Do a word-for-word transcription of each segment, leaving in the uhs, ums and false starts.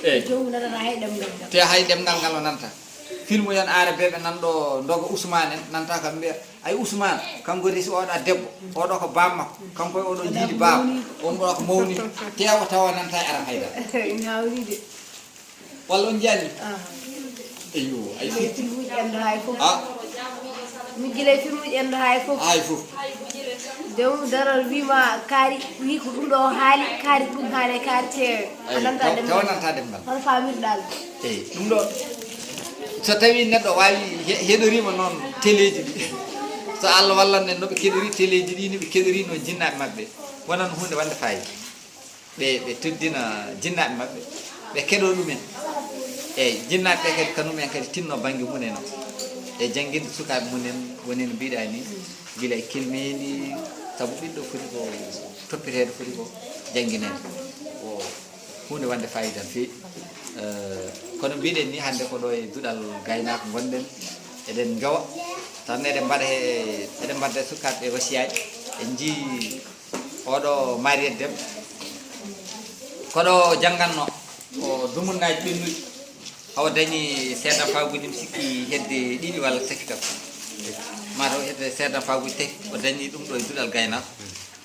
Eyi. Jowu nanata hay ɗemngal ngal. Te hay ɗemngal ngal o nanta. Filmu yon aare ɓe ɓe nan ɗo ndoga Ousmane en, nanta kam mbiya, "Ay Ousmane, kanko resi oɗa debbo, oɗo ko bammakko, kanko e oɗo jiidi baba, on ɗo ko mawni." Te o tawa nanta e aran haydara. Ina hawri de. Walla on jani? Aha. Eyo, ay Filmuji ɗen ɗo hay fof. Ah. Mi gila filmuji ɗen ɗo hay fof. Hay fof. Joom daral wima kaari, wi ko ɗum ɗo o haali, kaari ko ɗum haali, kaari te a nanta taw- ɗemngal. Tawa nanta ɗemngal. Hono faamirɗa ɗum? Eyi, ɗum ɗo, so tawi neɗɗo wawi he- heɗorima noon teleji ɗi, so Allah wallan en no ɓe keɗori teleji ɗi, no ɓe keɗori no jinnaɓe maɓɓe, wonan hunde wande fayida. Ɓe ɓe teddina jinnaaɓe maɓɓe, ɓe keɗoo ɗumen. Eyi, jinnaaɓe ɓe kadi, kanum en kadi tinno bannge mum en o. E jannginde sukaaɓe mum en, woni no mbiɗaa ni, gila e kilmeeni, sabu ɓiɗɗo foti ko toppiteede, foti ko janngineede. Ko huunde wonde faayiida no feewi. Eh, kono mbiɗen ni hannde ko ɗo e duɗal gaynaako ngonɗen, eɗen njowa tan, eɗen mbaɗa he, eɗen mbaɗa e sukaaɓe ɓe wasiyaaji, en njii oɗo Mariette Dem, ko ɗo jannganno, o dumunnaaji ɓennuɗi, hawa dañi seeɗa faabuji, mi sikki hedde ɗiɗi walla tati kam, mataw hedde seeɗa faabuji tati, o dañi ɗum ɗo e duɗal gaynaako,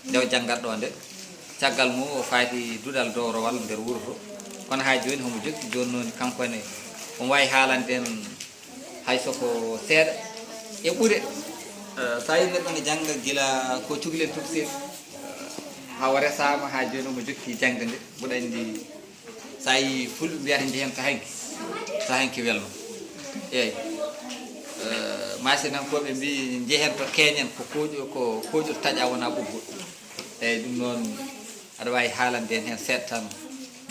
nde o janngat ɗo nde. Caggal mum o faati duɗal dowrowal nder wuro to, kono haa jooni homo jokki. Jooni noon kanko ne, omo waawi haalande en hay so ko seeɗa e ɓure. Eh, so a yi neɗɗo ne jannga gila ko cukalel tokosel, eh, hawa resaama haa jooni omo jokki jaŋde nde. Mboɗo anndi so a yi fulɓe mbiyata njehen to hanki, to hanki welno. Eeyi. Eh, Maasinankooɓe mbi njehen to keeñen ko kooƴo, ko kooƴol taƴa wona ɓoggol. Eeyi, ɗum noon aɗa waawi haalande en heen seeɗa tan,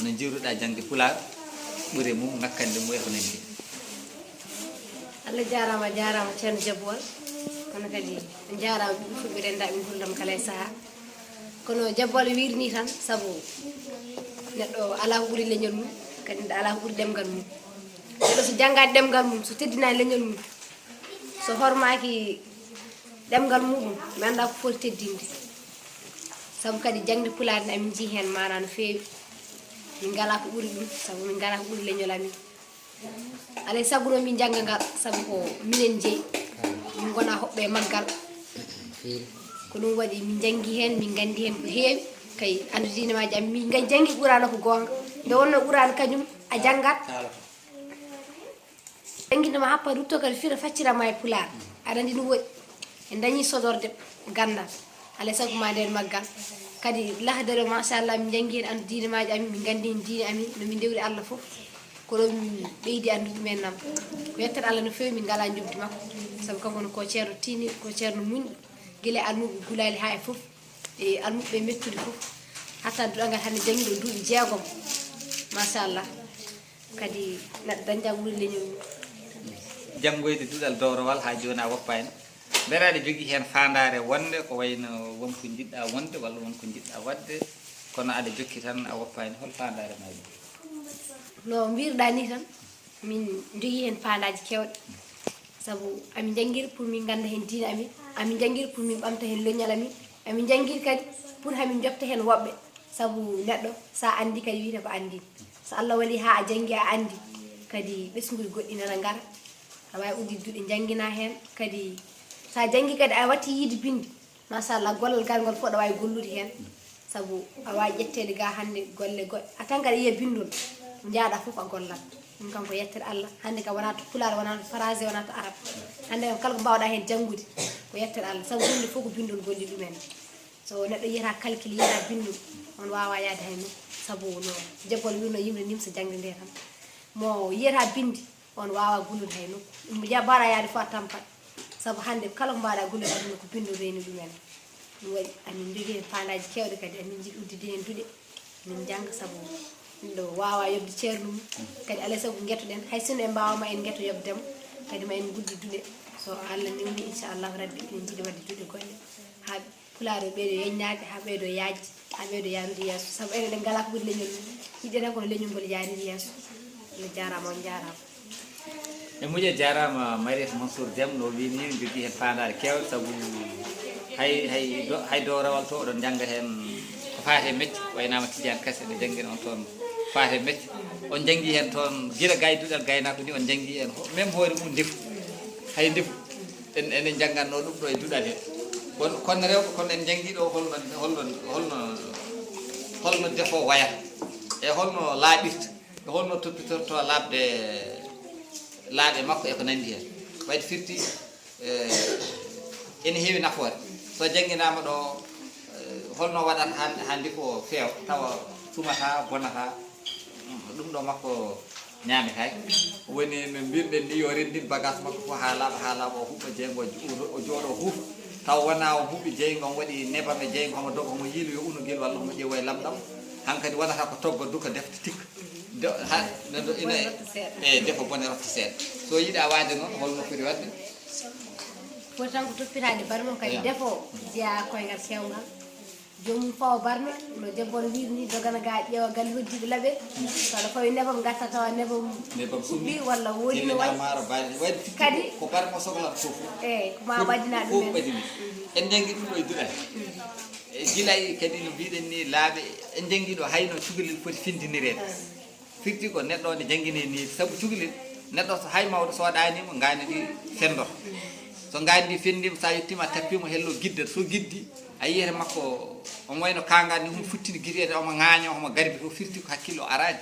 no njiiruɗaa jaŋde Pulaar, ɓure mum, ŋakkande mum e ko nanndi. Allah jaaraama, a jaaraama ceerno Jabuwal. Kono kadi on njaaraama ɓiɓɓe fulɓe renndaa ɓe nguurndam kala e sahaa. Kono Jabuwal wiiri ni tan, sabu neɗɗo alaa ko ɓuri leñol mum, kadi neɗɗo alaa ko ɓuri ɗemngal mum. Neɗɗo so janngaani ɗemngal mum, so teddinaani leñol mum, so hormaaki ɗemngal muɗum, mi anndaa ko foti teddinde. Sabu kadi jaŋde Pulaar ne, amin njii heen maanaa no feewi. Min ngalaa ko ɓuri ɗum, sabu min ngalaa ko ɓuri leñol amin. Alaa e sago noon min njannga ngal, sabu ko minen njeyi, min ngonaa hoɓɓe e maggal. Ko ɗum waɗi min njanngi heen, min nganndi heen ko heewi. Kay anndu diine maaji am, min ngan- njanngi Quraana ko goonga. Nde wonnoo Quraana kañum a janngat. Jannginde ma happa rutto kadi fira faccira ma e Pulaar. Aɗa anndi no woɗɗi. En dañii sodorde ganndal. Alaa e sago ma nder maggal. Kadi lahdere o, machallah, min njanngi heen anndu diine maaji amin, min nganndi heen diine amin, no min ndewri Allah fof. Ko ɗo min ɓeydi anndude ɗumen nam. Ko yettere Allah no feewi, min ngalaa njoɓdi makko. Sabu kanko ne ko ceerno tiini, ko ceerno muñɗo. Gila e almuɓe gulaali haa e fof. E almuɓe mettude fof. Hatta duɗal ngal hannde janngi ɗo duuɓi jeegom. Machallah. Kadi neɗɗo dañde ko ɓuri leñol mum. Janngoyde duɗal dowrowal haa jooni a woppaani. Mbele aɗa jogii heen faandaare wonde ko wayno won ko njiɗɗaa wonde walla won ko njiɗɗaa waɗde, kono aɗa jokki tan a woppaani. Hol faandaare ma ɗum? No mbiruɗaa ni tan, min njogii heen faandaaji keewɗi. Sabu amin njanngiri pour min ngannda heen diine amin, amin njanngiri pour min ɓamta heen leñol amin, amin njanngiri kadi pour hamin njoɓta heen woɓɓe. Sabu neɗɗo, so a anndi kadi wiyata ko anndi. So Allah waɗi haa a janngi, a anndi, kadi ɓesnguuji goɗɗi nana ngara. Aɗa waawi udditde duɗe njannginaa heen. Kadi so a janngi kadi a watti yiide binndi, machallah, gollal ngal ngol fof aɗa waawi gollude heen. Sabu aɗa waawi ƴetteede ga hannde golle goɗɗe. A tan kadi yiya binndol, njaaɗa fof a gollat. Ɗum kam ko yettere Allah. Hannde kam wonaa to Pulaar, wonaa to Farayse, wonaa to Arab. Hannde kam kala ko mbaawɗaa heen janngude, ko yettere Allah. Sabu huunde fof ko binndol golli ɗumen. So neɗɗo yiyata calcul, yiyata binndol, on waawaa yahde hay nokku. Sabu no Jabuwal wiirno, yimre nimsa jaŋde nde tan. Mo yiyata binndi, on waawaa gollude hay nokku. Ɗum mbaawɗaa yahde fof a tampat. Sabu hannde kala ko mbaawɗaa gollude aduna ko binndol reeni ɗumen. Ɗum waɗi amin njogii heen faandaaji keewɗi, kadi amin njiɗi udditde heen duɗe. Min njannga sabu neɗɗo waawaa yoɓde ceerno mum. Kadi alaa e sago ngetoɗen, hay sinno en mbaawaama en ngeto yoɓde mo, kadi ma en nguddu duɗe. So Allah newni, inchallahu rabbi, eɗen njiɗi waɗde duɗe goɗɗe. Haa Pulaar o ɓeydo yeññaade, haa ɓeydo yaajde, haa ɓeydo yaarude yeeso. Sabu enen ɗen ngalaa ko ɓuri leñol mum. Yiɗde tan ko no leñol ngol yaariri yeeso. Allah jaaraama, on njaaraama. E muƴe jaaraama Mariette Mansour Deme, no o wiyi ni, en njogii heen faandaare keewɗe, sabu hay, hay do-, hay dowrawal to oɗon njannga heen ko faati e mecce, waynaama Tidiane Kase ene janngina on toon ko faati e mecce. On njanngi heen toon gila gay duɗal gaynaako ni, on njanngi heen ho- même hoore mum ndefu, hay ndefu en ene njannganno ɗum ɗo e duɗal he. Kono kono rewɓe kono en njanngi ɗo holno holno holno holno defo wayata, e holno laaɓirta, e holno toppitorto laaɓde laaɓe makko e ko nanndi heen. Wayde firti eh, ene heewi nafoore. So jannginaama ɗo eh, holno waɗata haa haa ndifo feewa tawa sumata bonata. Ɗum ɗo makko ñaami kay. Woni no mbirɗen ni yo renndin bagage makko fof haa laaɓa haa laaɓa, o huɓɓa jeyngo, o jooɗo huufa. Taw wona o huɓɓi jeyngo, on waɗi nebam e jeyngo, homo doga homo yiilo yo unugel walla homo ƴeewa e lamɗam. Hankadi wonata ko togga duka defta tikka. Ina e defo bone rotta seeɗa. So yiɗa waade noon holno foti waɗde? Foti tan ko toppitaade barma kadi defo jeyaa koyngal kewngal. Joomum fawa barma no debbo on wiiri ni, dogana ga ƴeewa galle hoddiiɓe laɓe. So aɗa fawi nebam, ngarta tawa nebam fuɗɗi walla woodi no wayi. Kadi ko barma sohlata fof. Eeyi, ko ma ɓadina ɗum en. En njanngi ɗum ɗo e duɗal. E gila e kadi no mbiɗen ni laaɓe, en njanngi ɗo hayno cukalel foti findinireede. Firti ko neɗɗo o ne janngini ni sabu cukalel, neɗɗo so hay mawɗo soɗaani mo ngaani ɗi fendoto. So ngaani ndi fendiima, so a yettiima a tappiima hello gidda, so giddi a yiyete makko on wayno kaangaan ni hum futtini giteede omo ŋaaña omo garbi fof firti ko hakkille o araani.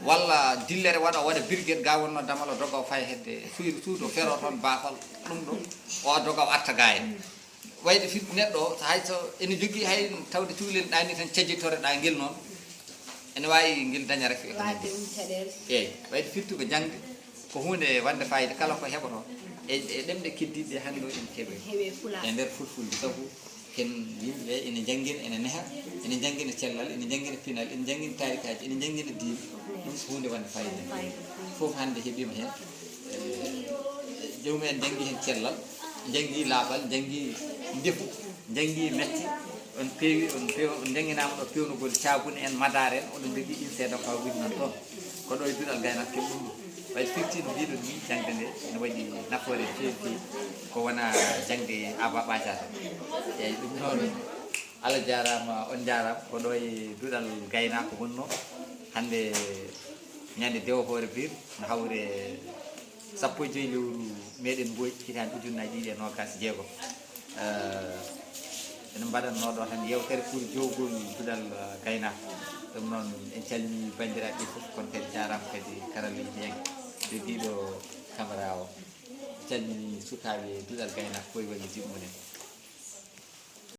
Walla dillere waɗa o waɗa birget ga wonno damal o doga o faya hedde suyru suudu o fero toon baafal ɗum ɗo o doga o arta ga en. Wayde firti neɗɗo o so hay so ene jogii hay tawde cukalel ɗaani tan cejjitore ɗa ngel noon ene waawi ngel daña rafi e ko nanndi. Eeyi, wayde firti ko jaŋde ko huunde wande fayida kala ko heɓoto e e ɗemɗe keddiiɗe hannde o ene keɓe e nder fulfulde sabu ken yimɓe ɓe ene njanngina ene neha ene njanngina cellal ene njanngina pinal ene njanngina taarikaaji ene njanngina diine. Ɗum ko huunde wande fayida fof hannde heɓiima heen. Joomum en njanngi heen cellal, njanngi laaɓal, njanngi ndefu, njanngi mette. On peewi on peewi on njannginaama ɗo peewnugol caabune en madaare en oɗon njogii inseeda ko a winnan toon. Ko ɗo e duɗal gaynaako keɓ ɗum ɗum waɗi firti no mbiɗon ni jaŋde nde ene waɗi nafoore feewi feewi. Ko wona jaŋde aba ɓacaata. Eeyi ɗum noon. Allah jaaraama on njaaraama ko ɗo e duɗal gaynaako wonnoo hannde. Ñande dewo hoore biir no hawre sappo e joyi lewru meɗen mboy hitaande ujunnaji ɗiɗi e nogas jeego. Ene mbaɗanno ɗo tan yewtere pour jowgol duɗal gaynaako. Ɗum noon en calmini banndiraaɓe fof kono kadi jaaraama kadi karalleeji en jogiiɗo kamera o calmini sukaaɓe duɗal gaynaako koye wallitiiɓe mumen.